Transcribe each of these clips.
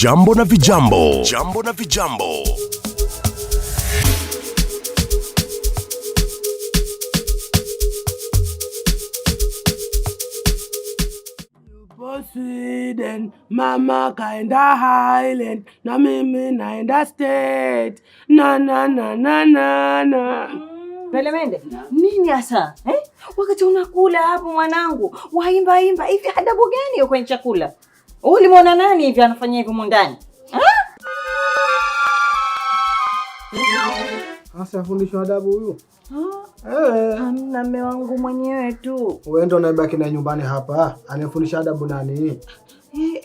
Jambo na Vijambo. Jambo na Vijambo. Yupo Sweden, mama kaenda Highland na mimi naenda state. Na na na na na na. Pelemende, nini hasa eh? Wakati unakula hapo mwanangu, waimba imba hivi, adabu gani hiyo kwenye chakula? Ulimwona nani hivi anafanya hivyo mundani? Sasa fundishwa adabu huyu. Hamna, mme wangu mwenyewe tu. Wewe ndio unabaki na nyumbani hapa. Anafundisha adabu nani?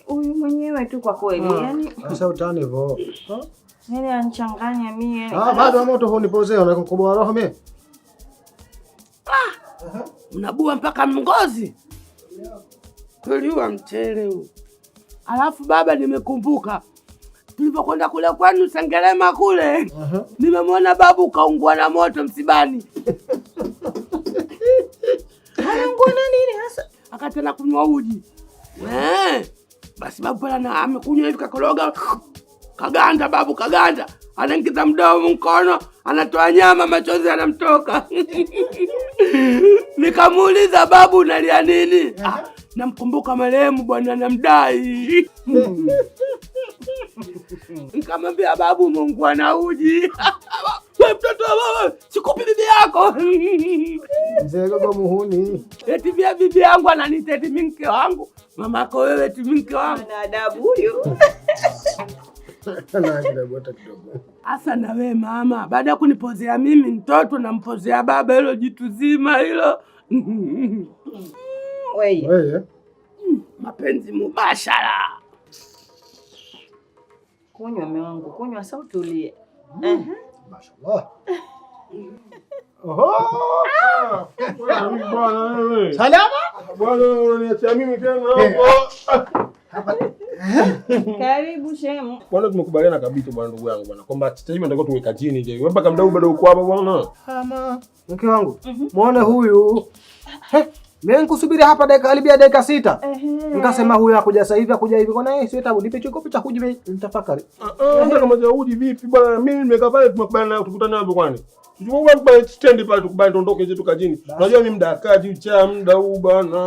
Huyu mwenyewe tu kwa kweli. Yaani Sasa utani hivyo. yaani anchanganya mie. Ah, bado moto hunipozea unakukoboa roho mie. Unabua mpaka ngozi. Kweli huwa mchele huu. Alafu baba, nimekumbuka tulipokwenda kule kwenu Sengerema kule, nimemwona babu kaungua na moto msibani. Anaungua na nini hasa? Akatena kunywa uji. Basi babu pale na amekunywa hivi kakoroga kaganda, babu kaganda, anaingiza mdomo mkono, anatoa nyama, machozi yanamtoka. Nikamuuliza, babu unalia nini? Ah, namkumbuka marehemu bwana namdai. Nikamwambia babu, Mungu ana uji. Wewe mtoto wewe, sikupi bibi yako. Mzee gogo muhuni. Eti vya bibi yangu ananiita eti mimi mke wangu. Mamako wewe eti mimi mke wangu. Ana adabu huyu. Na kidogo hata kidogo. Asa na we mama, baada ya kunipozea mimi mtoto nampozea baba hilo jitu zima hilo. Wewe. Wewe. Mapenzi mubashara. Kunywa mme wangu, kunywa sasa utulie. Mashallah. Oho! Bwana wewe. Salama? Bwana unaniachia mimi tena hapo. Karibu shemu. Bwana tumekubaliana kabisa bwana ndugu yangu bwana kwamba sasa hivi nataka tuweka chini je. Wewe mpaka mdau bado uko hapa bwana. Ama mke wangu, muone huyu. Mimi nikusubiri hapa dakika karibia dakika 6. Nikasema huyu akuja sasa hivi akuja hivi kwa naye sio tabu nipe chikopo cha kuji nitafakari. Sasa kama cha uji vipi bwana mimi nimekaa pale tumekubaliana tukutane hapo kwani. Tuchukue pale stand pale tukubali tuondoke zetu kazini. Unajua mimi muda kazi cha muda huu bwana.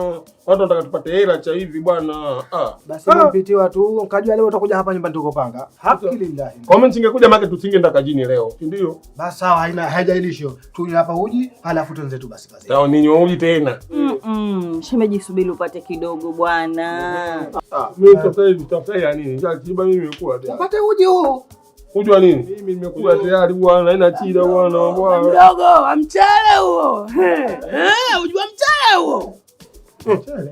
Watu wanataka tupate hela cha hivi bwana. Basi mpitiwa tu nikajua leo utakuja hapa nyumbani tukopanga. Alhamdulillah. Kwa mimi nisingekuja maana tusingeenda kazini leo, si ndio? Basi sawa, haina haijailishio. Tunywe hapa uji halafu tuanze tu basi kazi. Sawa, ninyi uji tena. Shemeji subiri upate kidogo bwana. Mimi sasa hivi taftai ya nini? Njaa mimi nimekula tayari. Upate uji huu. Uji wa nini? Mimi nimekula tayari bwana, haina shida bwana bwana. Mdogo wa mchele huo. Uji wa mchele huo. Mchele.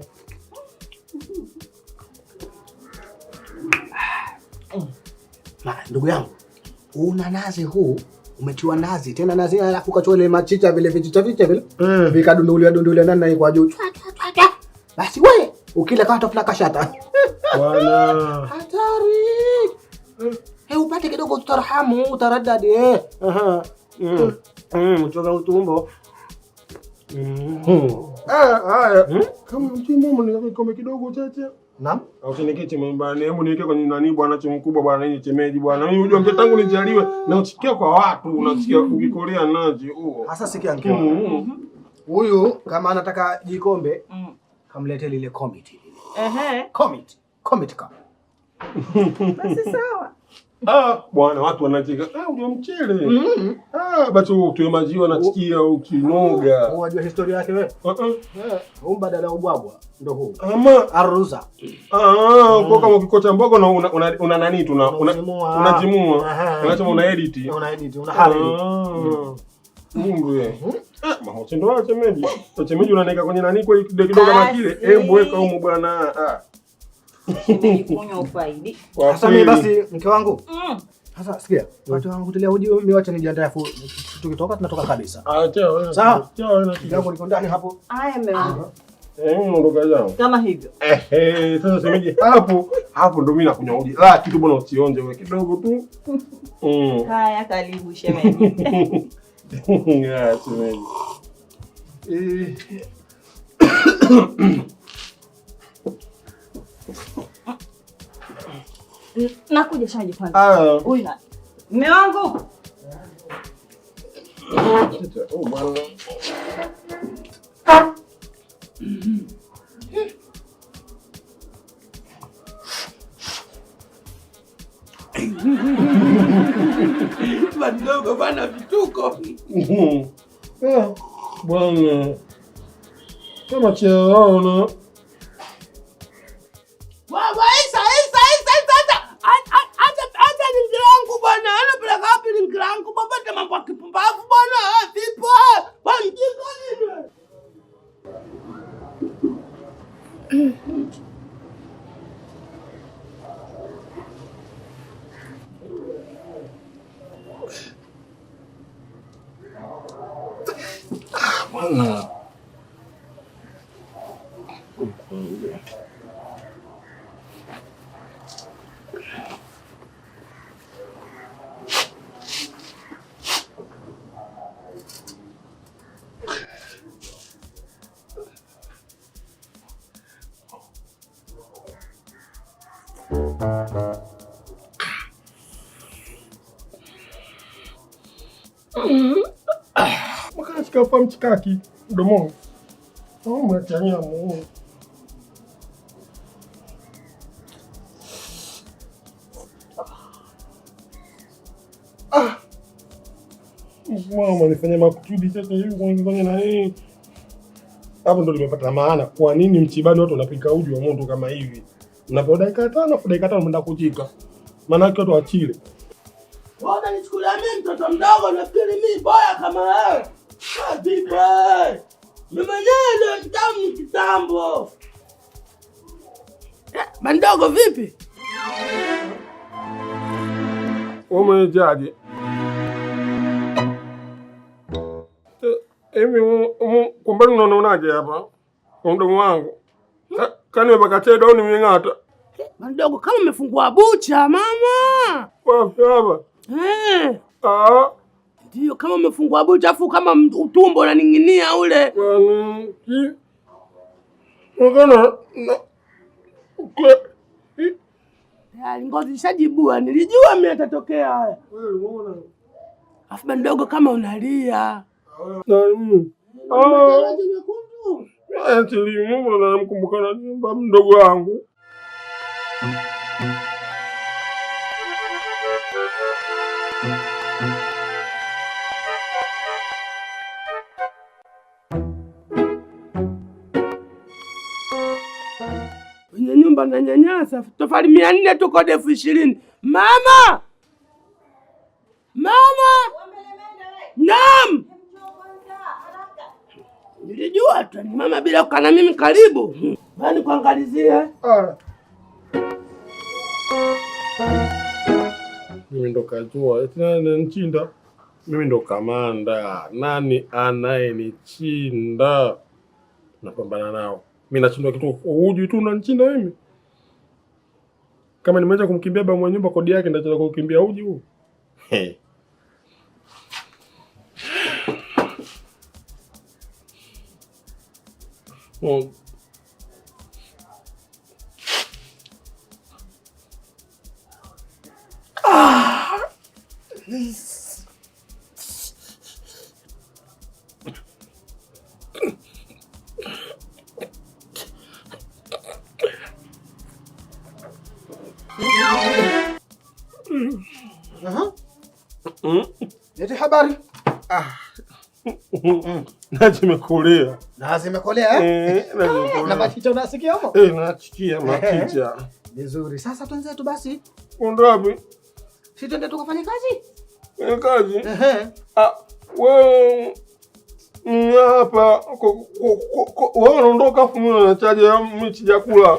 Ma, ndugu yangu, una nazi huu umetiwa nazi tena nazi alafu ukachukua ile machicha vile vichicha vichicha vile vikadunduliwa dunduliwa ndani na kwa juu. Chwa, chwa, chwa, chwa. Basi we ukila kama tofla kashata. Bwana. Hatari. Upate kidogo tutarhamu utaraddadi. Aha. Uchoka utumbo. Haya. Kama mchimbo mbona kikombe kidogo chacha. Naam. Au usinikie chembe, hebu niweke kwenye nani bwana chembe mkubwa bwana nini chemeji bwana. Mimi unajua mtoto tangu nijaliwe na usikia kwa watu unasikia ukikolea nazi huo. Sasa sikia mke wangu. Huyu kama anataka jikombe kamlete lile committee lile. Committee. Committee cup. Basi sawa. Bwana watu wanacheka. Ndio mchele. Basi utoe maziwa nasikia ukinoga. Unajua historia yake wewe? Huu badala ubwabwa ndio huu. Ama aruza. Kwa kama ukikota mboga na una nani tu Unajimua. unajimua. Unasema una edit. Una edit, una hali. Mungu wewe. Mahoche ndo acha meji. Acha meji unanaika kwenye nani kwa kidogo kidogo kama kile. Hebu weka humu bwana. Kunywa ufaidi. Sasa mimi basi mke wangu. Sasa sikia, watu wangu kutilia uji mimi wacha nijiandae afu tukitoka tunatoka kabisa. Chao. Sawa? Chao, na Jambo liko ndani hapo. Haya mume wangu. Mimi naondoka zangu. Kama hivyo. Sasa semeje hapo? Hapo ndo mimi nakunywa uji. La, kitu bwana usionje wewe kidogo tu. Haya, karibu shemeji. Ya, shemeji. Nakuja shemeji kwanza. Ah. Huyu na mume wangu. Oh, bwana. Madogo bwana vituko. Bwana. Kama chaona. Baba Isa Isa Isa Isa Isa. Acha lingi langu bwana. Anapeleka wapi lingi langu? Baba mambo ya kipumbavu bwana. Vipi? Bwana mjinga nini? Bwana. Makana chikafa mchikaki mdomoni. Oh, mwacha nyama. Ah. Mama nifanye makusudi sasa hivi kwa na nini? Hapo ndo nimepata maana kwa nini mchibani watu wanapika uji wa moto kama hivi. Mnapewa dakika 5, afu dakika 5 mnaenda kuchika. Maana yake watu wachile. Wewe unanichukulia mimi mtoto mdogo, nafikiri mimi boya kama wewe. Vipi? Mimi mwenyewe ndio kitamu kitambo. Bandogo vipi? Umejaje? Hivi kwa mbali unaonaje hapa? Kwa mdomo wangu. Kani nimepaka chedo au nimeng'ata? Bandogo kama umefungua bucha mama. Wapi hapa? Eh. Ah. Ndio kama umefungua bucha afu kama utumbo unaning'inia ule. Tayari ngozi ishajibua, nilijua mimi atatokea haya. Afu bandogo kama unalia. Namkumbuka na mdogo wangu. Wenye nyumba na nyanyasa tofali 400 tu kodi 20,000. Mama! Mama! Naam! Nilijua tu ni mama bila kukaa na mimi karibu. Bali kuangalizie. Mimi ndo kajua. Eti nani ananichinda? Mimi ndo kamanda. Nani anayenichinda? Napambana nao. Mimi nashindwa kitu uji tu unanichinda mimi. Kama nimeweza kumkimbia baba mwenye nyumba kodi yake ndio kukimbia uji huu. Hey. Oh. Ah. Aha. Leti habari. Ah. Nazi imekolea. Nazi imekolea, eh? Eh, nazi imekolea. Na machicha unasikia humo? Eh, nasikia machicha. Vizuri. Sasa tuanze tu basi. Undapi? Si twende tukafanye kazi? Eh, kazi? Ehe. Ah, wewe hapa wewe unaondoka afu mimi nachaje mimi sijakula.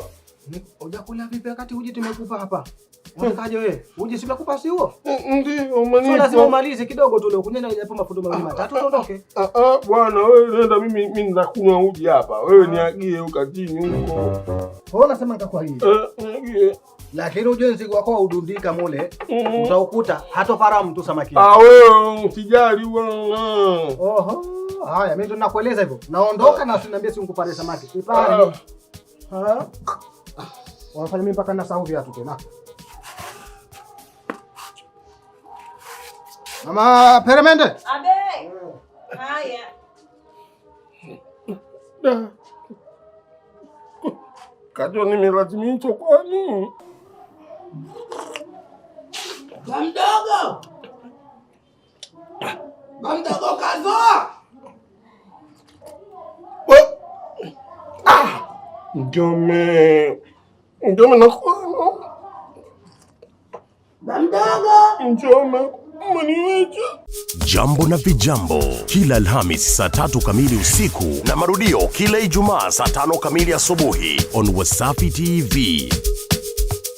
Hujakula vipi wakati uji tumekupa hapa? Unatakaje wewe? Uji si umekupa si huo? Ndio, umenipa. Sio lazima umalize kidogo tu leo. Kunywa japo mafuta mawili matatu uondoke. Bwana wewe nenda, mimi nitakunywa uji hapa. Wewe niagie huko chini huko. Wewe unasema nitakuagia. Niagie. Lakini ujue mzigo wako udundika mule, utaukuta hatopara mtu samaki. Ah, wewe usijali bwana. Oho, haya mimi ndo nakueleza hivyo. Naondoka na usiniambie si nikupare samaki. Ipare. Ha? Wanafanya mimi mpaka nasahau viatu tena. Mama Peremende. Abe. Haya. Da. Kajua nimelazimishwa kwani? Ba mdogo. Ba mdogo kazoa. Mjome. Mjome nakwano. Ba mdogo. Mjome. Mniweje. Jambo na Vijambo kila Alhamis saa 3 kamili usiku na marudio kila Ijumaa saa 5 kamili asubuhi on Wasafi TV.